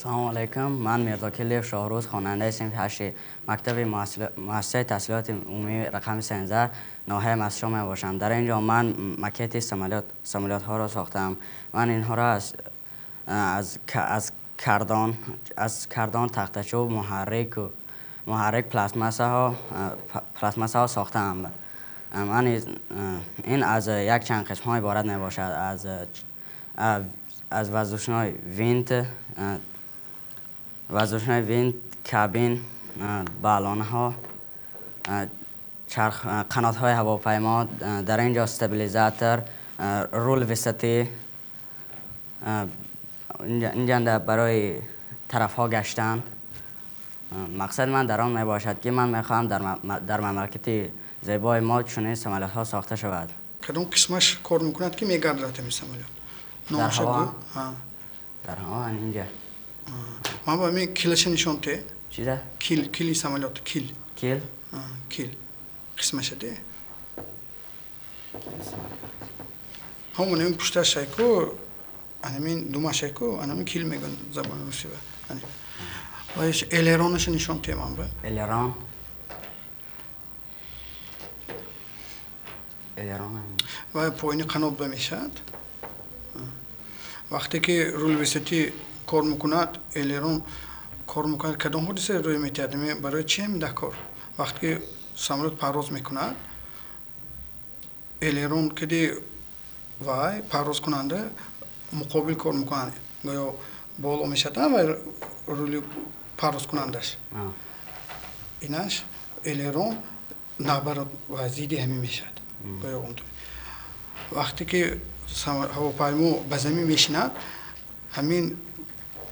Салому алайкум. Ман Мирзокилиев Шоҳрӯз, хонандаи синфи 8 мактаби муассисаи таҳсилоти умумии рақами 13 ноҳияи Мастчоҳ мебошам. Дар ин ҷо ман макети самолётҳоро сохтаам. Ман инҳоро аз кардон, тахтачӯб, муҳаррик, пластмассаҳо сохтаам. Ман ин аз якчанд қисмҳо иборат мебошад. Аз воздушной винт, кабин, баллонҳо, чарх, қанотҳои ҳавопаймо, дар ин ҷо стабилизатор, рул высоты, инҷа барои тарафҳо гаштан. Мақсади ман дар он мебошад, ки ман мехоҳам дар мамлакати зебои мо чунин самолётҳо сохта шавад. Кадом қисмаш кор мекунад, ки мегардад ҳамин самолёт? Дар ҳаво. Дар ҳаво инҷа. Ман ба ҳамин килаша нишон те. Чиза? Кил, кили самолёт, кил. Кил? Кил. Қисмаша де. Ҳамон ҳамин пушташ шайку, ҳамин думашайку, ҳамин кил мегӯянд забони русӣ. Ва элеронаша нишон те ман ба. Элерон. Элерон. Ва поини қанот ба мешавад. Вақте ки рул высоты кор мекунад, элерон кор мекунад, кадом ҳодиса рӯй метиҳад? Барои чи ҳамин дар кор? Вақте ки самолёт парвоз мекунад, элерон киди вай парвозкунанда муқобил кор мекунад, гӯё боло мешавад ва рули парвозкунандаш. Инаш элерон наоборот ва зидди ҳамин мешавад. Гӯё вақте ки ҳавопаймо ба замин мешинад, ҳамин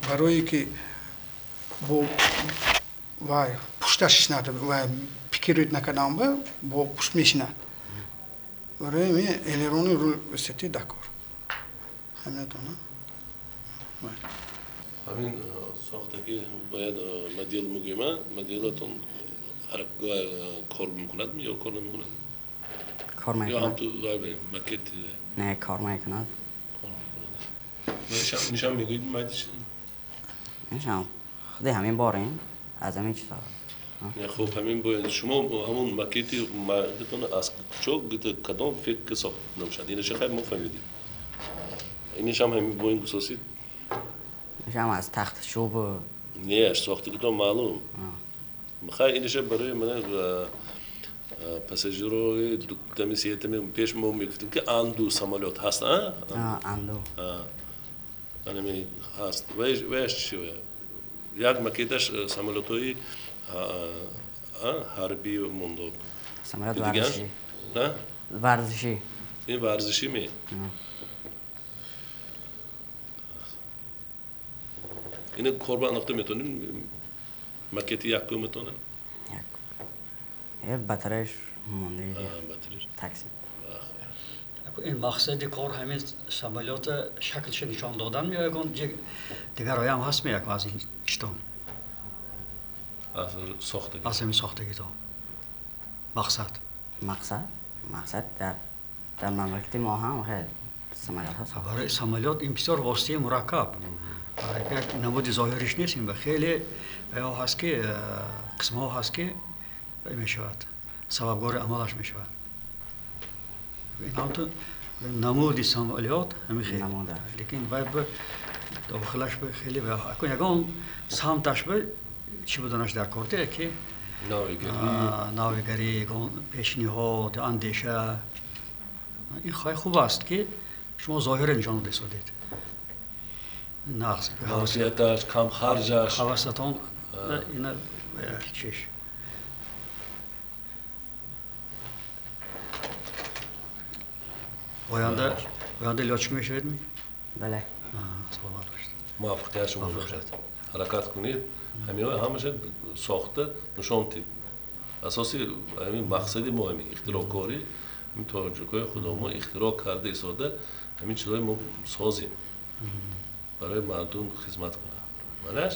барое ки бо вай пушташ шинад ва пикируд накардан бо пушт мешинад. Барои ҳамин элерони рул высоты дар кор. Ҳаминатона. Ҳамин сохтаги бояд модел мегӯем, моделатон кор мекунад ё кор намекунад? Кор мекунад. Ё ҳам ту макет? Не, кор мекунад. Кор мекунад. Нишон мегӯед мадиш? Нишон. Худи ҳамин борем, аз ҳамин чизҳо. Не, хуб, ҳамин бояд шумо ҳамон макети мардатон аз куҷо кадом фикр сохта намешавад? Инаша хайр мо фаҳмидем. Инашам ҳамин боин гусосид? Инашам аз тахтачӯб. Не, аз сохтагитон маълум. Хай инаша барои ман пассажирои дутами сетами пеш мо мегуфтем, ки анду самолёт ҳаст, а? Анду. Анами ҳаст. Ваяш чи? Як макеташ самолётҳои ҳарбӣ мондо. Самолёт варзишӣ. На? Варзишӣ. Ин варзишӣ ме? Ина кор ба андохта метавонем? Макети якум метавонем? Як. Батареяш монда. Батареяш. Такси. Ин мақсади кор ҳамин самолёт шаклша нишон додан ё ягон дигарҳоям ҳаст меяк аз ин читон? Аз сохтагӣ. Аз ҳамин сохтагито. Мақсад. Мақсад? Мақсад дар мамлакати мо ҳам хеле самолётҳо сохта. Барои самолёт ин бисёр воситаи мураккаб. Як намуди зоҳириш нест, ин ба хеле ё ҳаст ки қисмҳо ҳаст ки мешавад, сабабгори амалаш мешавад. Ин ҳам ту намуди самолёт ҳамин хел. Лекин вай ба дохилаш ба хеле ягон самташ ба чӣ буданаш дар кор те ки навигарӣ, ягон пешниҳод, андеша. Ин хеле хуб аст ки шумо зоҳира нишон додед. Нақс манфиаташ, кам харҷаш. Ҳавасатон ина чиш. Оянда лётчик мешавед ми? Бале. Саломат бошед. Муваффақият шумо бошад. Ҳаракат кунед, ҳаминҳои ҳамаша сохта нишон диҳед. Асоси ҳамин мақсади мо ҳамин ихтироъкорӣ, ҳамин тоҷикҳои худомо ихтироъ карда истода, ҳамин чизҳои мо созем. Барои мардум хизмат кунад. Манаш?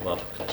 Муваффақият.